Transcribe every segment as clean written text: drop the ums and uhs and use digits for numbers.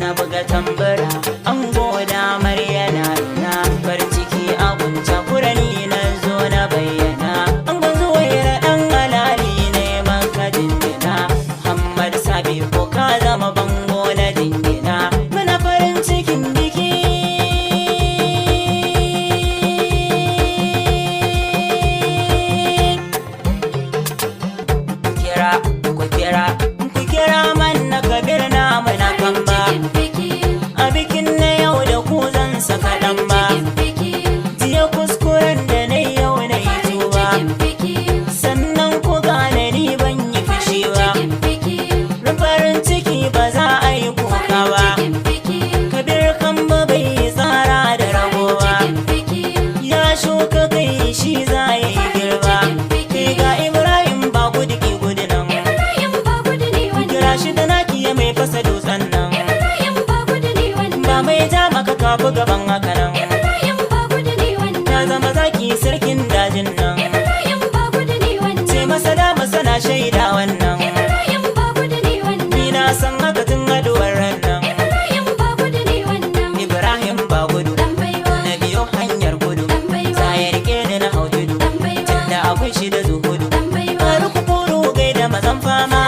Na buga tambara, an goda maryana na farin ciki abun takura ni na zo na bayyana. An gwanzo waira dan alali ne maka jinjina. Muhammad Sabi ko ka zama bango na jingina. Muna farin cikin biki. Kira, ku kira, ku kira man na kabir na muna kamba. A bikin na yau da ku zan saka dan ba. Jiya kuskuren da na yau na yi tuba. Sannan ku gane ni ban yi fushi ba. Farin ciki ba za a yi kuka ba. Kabir kamba bai yi tsara da ragowa. Ya shuka kai shi za ya yi girba. Kai ga Ibrahim ba gudu ki gudu nan. Kira shi da naki ya mai fasa dutsen nan. Ba mai ja maka kafu gaban haka nan. Ya zama zaki sarkin dajin nan. Ce masa da masa na shaida wannan. Ni na san haka tun haduwar ran nan. Ibrahim ba gudu. Na biyo hanyar gudu. Za ya rike ni na hau tudu. Tunda akwai shi da zuhudu. Bari ku furu gaida mazan fama.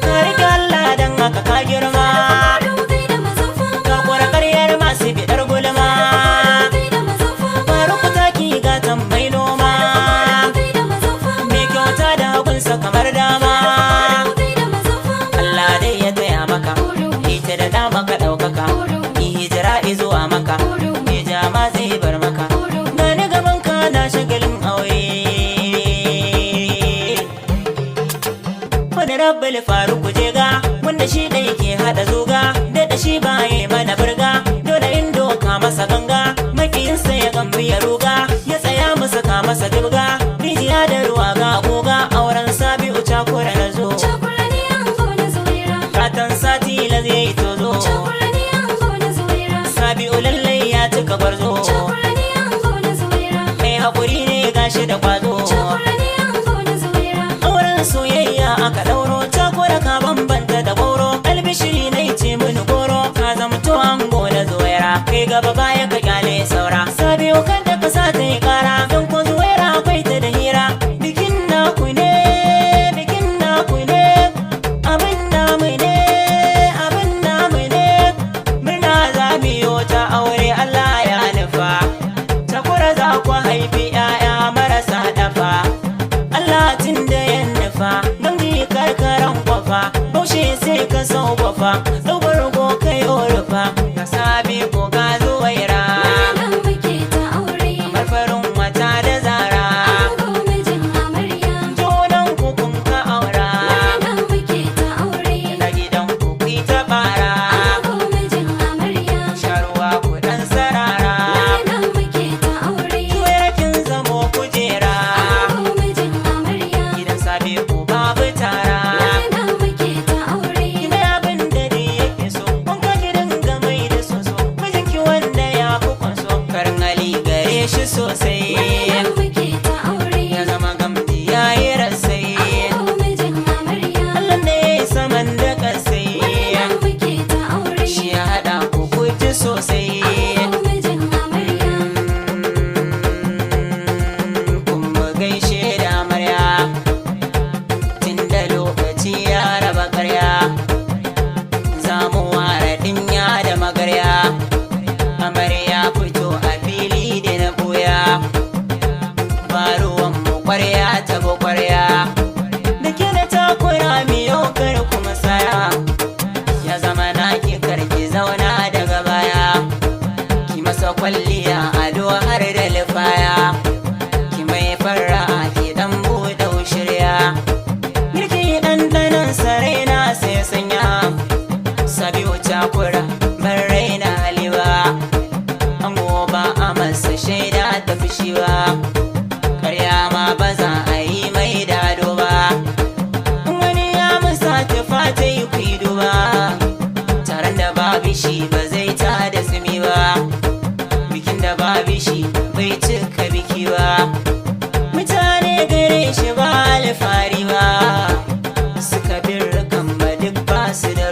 Ka rike Allah dan haka ka girma. Ka kwara karyar masu bidar gulma. Bari ku taki ga tambayi noma. Mai kyauta da hagunsa kamar dama. Allah dai ya taya maka. Ita da da maka ɗaukaka. Hijira izuwa maka. Ya jama zai bar maka. Gani gaban ka na shagalin aure. Wani rabbal faru jega wanda shi ɗai ke haɗa zuga da shi baye mana burga dole in doka masa ganga makiyinsa ya gambi ya ruga ya tsaya masa ka masa dibga rijiya da ruwa ga goga auren Sabi'u Cakura na zo katon sati la zai yi tozo Sabi'u lallai ya cika gwarzo mai haƙuri ne gashi da kwazo. Auren soyayya aka ɗauro Cakura ka bambanta da goro albishiri na ce mini goro ka zamto ango na Zuwaira kai gaba baya ka kyale saura Sabi'u kan da ka sa ta yi kara don ko Zuwaira akwai ta da hira bikin naku ne bikin naku ne abin namu ne abin namu ne murna za mu yi ta aure Allah ya nufa Cakura za ku haifi 'ya'ya marasa dafa Allah tun da ya nufa gamji karkaran kwafa baushe sai ka sau kwafa ɗaukar go kai rufa ka sabi ko ga Zuwaira kamar farin wata da zara junan ku kun ka aura na gidan ku ku ta bara sharuwa ku dan sarara Zuwaira kin zamo kujera gidan sabi ku babu tara. Kina abin da dai yake so, wanka ki dinga mai da soso, mijinki wanda ya fi kwanso, karin hali gare shi sosai. Ya zama gamji ya yi rasai, Allah ne ya yi saman da kasai, shi ya haɗa ku kuji sosai. Kuma gaishe da amarya, tunda lokaci ya raba karya, za mu ware dinya da magarya. Amarya fito a fili da na buya, ba ruwan mu kwarya ta bu kwarya. Da ke da takura miyo kar kuma saya, ya zama naki karki zauna daga baya. Ki masa kwalliya ado har da lifaya, ki mai fara ki dan buɗe shirya. Girki ɗanɗanon sarai na sai sanya, Sabi'u Cakura ban raina haliwa. Ango ba a masa shaida ta fushi ba, karya ma ba za a yi mai dado ba. Wani ya musa tufa ta yi kuidu ba, taron da babu shi ba zai ta da tsimi ba. Bikin da babu shi bai cika biki ba. Mutane gare shi ba alfari ba, suka birkan ba duk ba su da